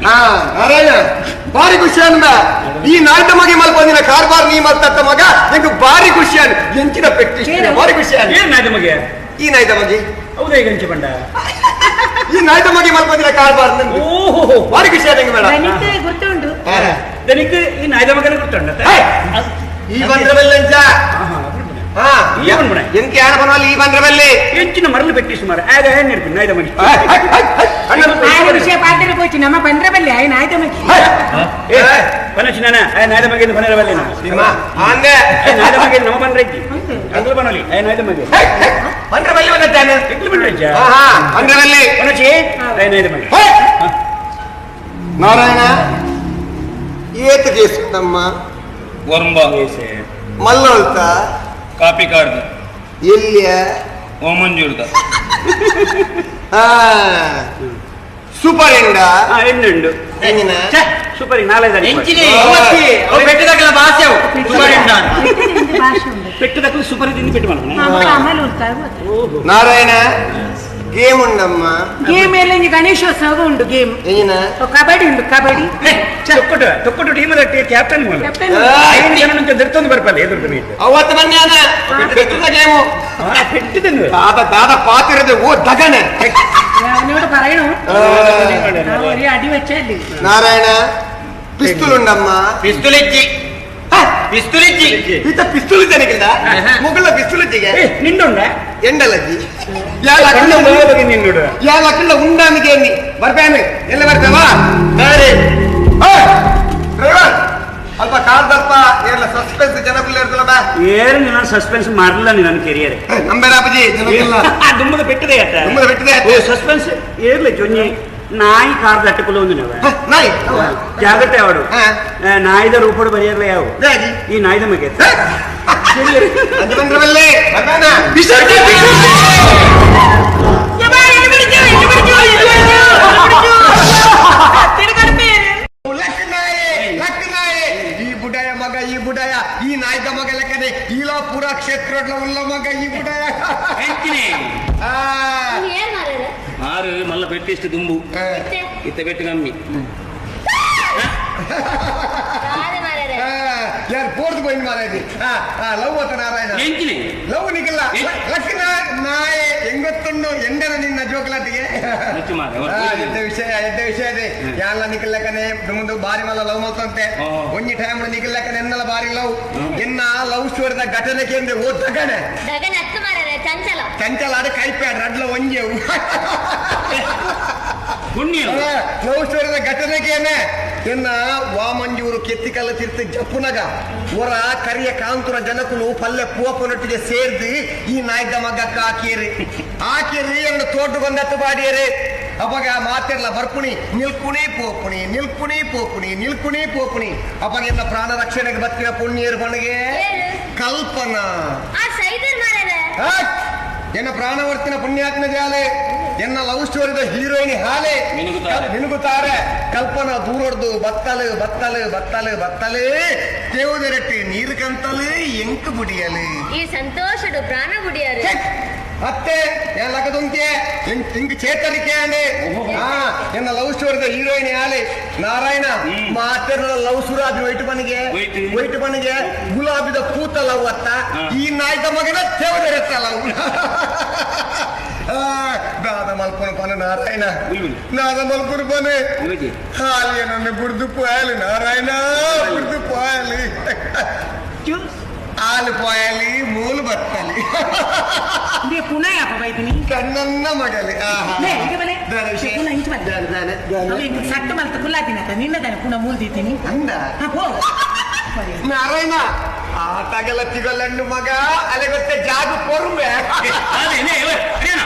ನಾರಾಯಣ ಬಾರಿ ಖುಷಿ ಅಂದ ಈ ನಾಯ್ದ ಮಗೆ ಮಲ್ಪಂದಿನ ಕಾರ್ಬಾರ್ ನೀ ಮಲ್ತತ್ತ ಮಗ ನಿಂಗೆ ಬಾರಿ ಖುಷಿ ಅನ್ ಎಂಚಿನ ಪೆಟ್ಟಿ ಬಾರಿ ಖುಷಿ ಅನ್ ಏನ್ ನಾಯ್ದ ಮಗೆ ಈ ನಾಯ್ದ ಮಗೆ ಹೌದಾ ಈಗ ಅಂಚೆ ಬಂಡ ಈ ನಾಯ್ದ ಮಗೆ ಮಲ್ಪಂದಿನ ಕಾರ್ಬಾರ್ ನಂದು ಓಹೋ ಬಾರಿ ಖುಷಿ ಆದಂಗೆ ಮೇಡಮ್ ದನಿಕ್ ಗುರ್ತುಂಡು ದನಿಕ್ ಈ ನಾಯ್ದ ಮಗನ ಗುರ್ತುಂಡ ಈ ಬಂದ್ರ ಬೆಲ್ಲಂಚ ಹಾ ಈ ಬಂದ್ಬಿಡ. ಎಂಕೆ ಯಾಣ ಬನವಲ್ಲಿ ಈ ಬಂದ್ರ ಬೆಲ್ಲಿ ಎಂಚಿನ ಮರಳು ಪೆಟ್ಟಿ ಸುಮಾರು ಆಗ ಏನ್ ಇರ್ತೀನಿ ನಾಯ್ದ ಮಗೆ ಆಯ್ನ ವಿಷಯ ಪಾತ್ರ ಪೋಚಿ ನಮ್ಮ ಬಂದ್ರ ಬಲ್ಲೆ ಆಯ್ನ ಆಯ್ತ ಮಗಿ ಏ ಪನಚಿ ನಾನ ಆ ನಾಯ್ದ ಮಗೆ ಬನರ ಬಲ್ಲೆ ನಮ್ಮ ನಿಮ್ಮ ಆಂದೆ ಏ ನಾಯ್ದ ಮಗೆ ನಮ್ಮ ಬಂದ್ರೈತಿ ಅಂಗ್ಲ ಬನಲಿ ಏ ನಾಯ್ದ ಮಗೆ ಬಂದ್ರ ಬೆಲ್ಲಿ ಬಂದದ್ದಾನೆ ಎಕ್ಲು ಬಂದ್ರೈತಿ ಹಾ ಹಾ ಬಂದ್ರ ಬೆಲ್ಲಿ ಪನಚಿ ಏ ನಾಯ್ದ ಮಗೆ ಹೇ! ನಾರಾಯಣ ಏತ ಕೇಸುತ್ತಮ್ಮ ಒರಂಬ ಮಲ್ಲೊಳ್ತ ಕಾಪಿ ಕಾರ್ಡ್ ಎಲ್ಲಿಯ ಓಮಂಜೂರ್ದ ಆ, ಸೂಪರ್ ಎಂಡ ಹಾ ಎಣ್ಣುಂಡು ಎಂಗಿನ ಛೆ, ಸೂಪರ್ ನಾಳೆ ಎಂಚಿನಿ ಅವು ಬೆಟ್ಟದಾಗಲ ಭಾಷೆ ಅವು ಸುಮಾರು ಎಂಡ ಭಾಷೆ ಉಂಡು ಪೆಟ್ಟದಕ್ಕೂ ಸೂಪರ್ ತಿಂದು ಪೆಟ್ಟು ಮಾಡೋಣ ಅಮಲ್ ಉಲ್ತಾ ಗೊತ್ತು ನಾರಾಯಣ ಗೇಮ್ ಉಂಡಮ್ಮ ಗೇಮ್ ಎಲ್ಲ ಇಂಜಿ ಗಣೇಶೋತ್ಸವ ಉಂಡು ಗೇಮ್ ಎಂಗಿನ ಕಬಡ್ಡಿ ಉಂಡು ಕಬಡ್ಡಿ ತೊಕ್ಕೊಟ್ಟು ತೊಕ್ಕೊಟ್ಟು ಟೀಮ್ ಕ್ಯಾಪ್ಟನ್ ಮೂಲ ಕ್ಯಾಪ್ಟನ್ ಐದು ಜನ ಮುಂಚೆ ದರ್ತೊಂದು ಬರ್ಪಲ್ಲ ಎದುರು ಬರೀ ಅವತ್ತು ಬನ್ನಿ ಬೆಟ್ಟದ ಗೇಮು ಪೆಟ್ಟದನ್ನು ದಾದ ದಾದ ಪಾತಿರದೆ ಓ ದಗನೆ ಅವನೋട് പറയണു ಆ, ഒരു അടി വെച്ചല്ലേ ನಾರಾಯಣ ಪಿಸ್ತೂಲ್ ಉಂಡಮ್ಮ ಪಿಸ್ತೂಲಿಜ್ಜಿ ಪಿಸ್ತೂಲಿಜ್ಜಿ ಈತ ಪಿಸ್ತೂಲ್ ಇದ್ದಾನೆ ಮುಗುಳ ಪಿಸ್ತೂಲ್ ಇಜ್ಜಿಗೆ ಏ ನಿಂಡುಂಡ ಎಂಡಲಜ್ಜಿ ಯಾಲ ಕಣ್ಣ ಬಗ್ಗೆ ನಿನ್ನುಡು ಯಾಲ ಅಕ್ಕಂಡ ಉಂಡಾಮಿಗೆ ಎನ್ನಿ ಬರ್ಬೇನೆ ಎಲ್ಲ ಬರ್ತೇವಾ ಸರಿ ಡ್ರೈವರ್ ಅಲ್ಪ ಕಾರ್ ದಲ್ಪ ಏರ್ಲ ಸಸ್ಪೆನ್ಸ್ ಜನಕುಲ್ಲ ಇರ್ತಲ್ಲ ಬಾ ಏರು ನಿನ್ನ ಸಸ್ಪೆನ್ಸ್ ಮಾಡಲ್ಲ ನನ್ನ ಕೆರಿಯರ್ ನಂಬೇರಾಪಜಿ ಜನಕುಲ್ಲ ದುಮ್ಮದ ಪೆಟ್ಟದೆ ಆತ ದುಮ್ಮದ ಪೆಟ್ಟದೆ ಆತ. ಓ ಸಸ್ಪೆನ್ಸ್ ಏರ್ಲೆ ಜೊನ್ನಿ ನಾಯಿ ಕಾರ್ ದಟ್ಟಕುಲ ಒಂದು ನಾವ ಹ, ನಾಯಿ ಜಾಗ್ರತೆ ಅವಡು ಹಾ. ನಾಯಿದ ರೂಪಡು ಬರೆಯರ್ಲ ಯಾವ ದಾಜಿ ಈ ನಾಯಿದ ಮಗೆ ಅದು ಬಂದ್ರ ಬಲ್ಲೆ ಬರ್ಬೇನ ಲಕ್ಕನಾಯೆ ಲಕ್ಕನಾಯೆ ಈ ಬುಡಯ ಮಗ ಈ ಬುಡಯ ಈ ನಾಯ್ದ ಮಗ ಲೆಕ್ಕನೆ ಈಲಾ ಪೂರಾ ಕ್ಷೇತ್ರ ಉಲ್ಲ ಮಗ ಈ ಬುಡಯ ಎಂಚಿನಿ ಆ, ಏನ್ ಮಾರ್ರೆ ಆರು ಮಲ್ಲ ಪೆಟ್ಟಿಷ್ಟು ದುಂಬು ಆ, ಇತ್ತ ಪೆಟ್ಟು ಕಮ್ಮಿ ರಾಧೆ ಮಾರ್ರೆ ಆ, ಯಾರು ಪೋರ್ದು ಪೋಯಿನ್ ಮಾರಾಯ್ತಿ ಲವ್ ಅತ್ತ ನಾರಾಯಣ ಎಂಚಿನಿ ಲವ್ ನಿಗಲ್ಲ ಲಕ್ಕನ ನಾಯೆ ಹೆಂಗೊತ್ತುಂಡು ಎಂಡನ ನಿನ್ನ ಜೋಕ್ಲಾಟಿಗೆ ಮುಚ್ಚು ಮಾರ್ರೆ, ಆ, ಎಡ್ಡೆ ವಿಷಯ ಎಡ್ಡೆ ವಿಷಯ ಇದೆ ಯಾಲ್ಲ ನಿಕಲ್ಲೆಕ್ಕನೆ ಮುಂದೆ ಬಾರಿ ಮಲ್ಲ ಲವ್ ಮಲ್ತಂತೆ ಓ. ಒಂಜಿ ಟೈಮ್ ನಿಕಲ್ಲೆಕ್ಕನೆ ಎನ್ನಲ ಬಾರಿ ಲವ್ ಎನ್ನ ಲವ್ ಸ್ಟೋರಿದ ಘಟನೆಗೆ ಎಂದೆ ಓ ದಗಣೆ ದಗನ್ ಹತ್ತು ಮಾರ್ರೆ ಚಂಚಲ ಚಂಚಲ ಆದ ಕೈಪ್ಯಾಡ್ ರಡ್ಲ ಒಂಜೆವು ಪುಣ್ಯ ಲವ್ ಸ್ಟೋರಿದ ಘಟನೆಗೇನೆ ಎನ್ನ ವಾಮಂಜೂರು ಕೆತ್ತಿಕಲ್ಲ ತೀರ್ಥ ಜಪ್ಪುನಗ ಒರ ಕರಿಯ ಕಾಂತುರ ಜನಕುಲು ಪಲ್ಲೆ ಪೂವಪ್ಪನೊಟ್ಟಿಗೆ ಸೇರ್ದು ಈ ನಾಯ್ದ ಮಗ್ಗಕ್ಕ ಹಾಕಿಯರಿ ಹಾಕಿರಿ ಎರಡು ತೋಟಗೊಂದತ್ತು ಬಾಡಿಯರಿ ಅವಾಗ ಮಾತಿರ್ಲ ಬರ್ಪುಣಿ ನಿಲ್ಕುಣಿ ಪೋಪುಣಿ ನಿಲ್ಕುಣಿ ಪೋಪುಣಿ ನಿಲ್ಕುಣಿ ಪೋಪುಣಿ ಅವಾಗ ಎನ್ನ ಪ್ರಾಣ ರಕ್ಷಣೆಗೆ ಬತ್ತಿನ ಪುಣ್ಯರು ಬಣಗೆ ಏರು? ಕಲ್ಪನಾ ಆ ಸೈದರ್ ಮಾರ್ರೆ ಹಾಕ್! ಎನ್ನ ಪ್ರಾಣವರ್ತಿನ ಪುಣ್ಯಾತ್ಮ ಜಾಲೆ ಎನ್ನ ಲವ್ ಸ್ಟೋರಿದ ಹೀರೋಯಿನ್ ಹಾಲೆ ಮಿನುಗುತ್ತಾರೆ. ಮಿನುಗುತ್ತಾರೆ ಕಲ್ಪನಾ ದೂರೊಡ್ದು ಬತ್ತಲು ಬತ್ತಲು ಬತ್ತಲು ಬತ್ತಲು ದೇವದರಟ್ಟಿ ನೀರು ಕಂತಲು ಎಂಕು ಬುಡಿಯಲು ಈ ಸಂತೋಷಡು ಪ್ರಾಣ ಬುಡಿಯಾರು ಛೆ! ಅತ್ತೆ ಲಕ್ಕದುಂಕೆ ಇಂಕ್ ಚೇತರಿಕೆ ಅಂದೆ ಆ ಎನ್ನ ಲವ್ ಸ್ಟೋರಿದ ಹೀರೋಯಿನ್ ಯಾಲೆ ನಾರಾಯಣ ಮಾತೆರ್ನ ಲವ್ ಸುರಾಜ್ ವೈಟ್ ಬನಿಗೆ ವೈಟ್. ವೈಟ್ ಬನಿಗೆ ಗುಲಾಬಿದ ಪೂತ ಲವ್ ಅತ್ತ ಈ ನಾಯ್ದ ಮಗನ ದೇವದರತ್ತ ಲವ್ ದಾದ ಮಲ್ಪುನ ಪನ ನಾರಾಯಣ ಉಲ್ವಿಲ್. ನಾದ ಮಲ್ಪುನ ಪನೆ ಉಲ್ವಿಜಿ. ಹಾಲಿಯ ನನ್ನ ಬುಡ್ದು ಪೋಯಲಿ ನಾರಾಯಣ ಬುಡ್ದು ಪೋಯಲಿ ಆಲು ಪೋಯಲಿ ಮೂಲು ಬತ್ತಲಿ ഇത് ಪುನಃ ಅಪ್ಪ ಬೈದಿನಿ ಕಣ್ಣನ್ನ ಮಗಲಿ ಆಹಾ. ಲೇ, ಈಗ ಬಲೆ ದಾನ ವಿಷಯ. ಪುನಃ ಇಂಚು ಬಲೆ ದಾನ, ದಾನ, ದಾನ. ಅವ ಇಂಕ್ ಸಟ್ಟು ಮಲ್ತ ಕುಲ್ಲಾತಿನತ್ತ ನಿನ್ನದಾನೆ ಪುನಃ ಮೂಲ್ದಿದ್ದೀನಿ ಅಂದ ಹಾ ಪೋ ನಾರಾಯಣ ಆಟಗೆಲ್ಲ ತಿಗೊಲ್ಲಣ್ಣು ಮಗ ಅಲೆ ಗೊತ್ತೆ ಜಾಗು ಪೊರುಂಬೆ ಅದೇ, ನೇ, ಇವ, ಅದೇನಾ?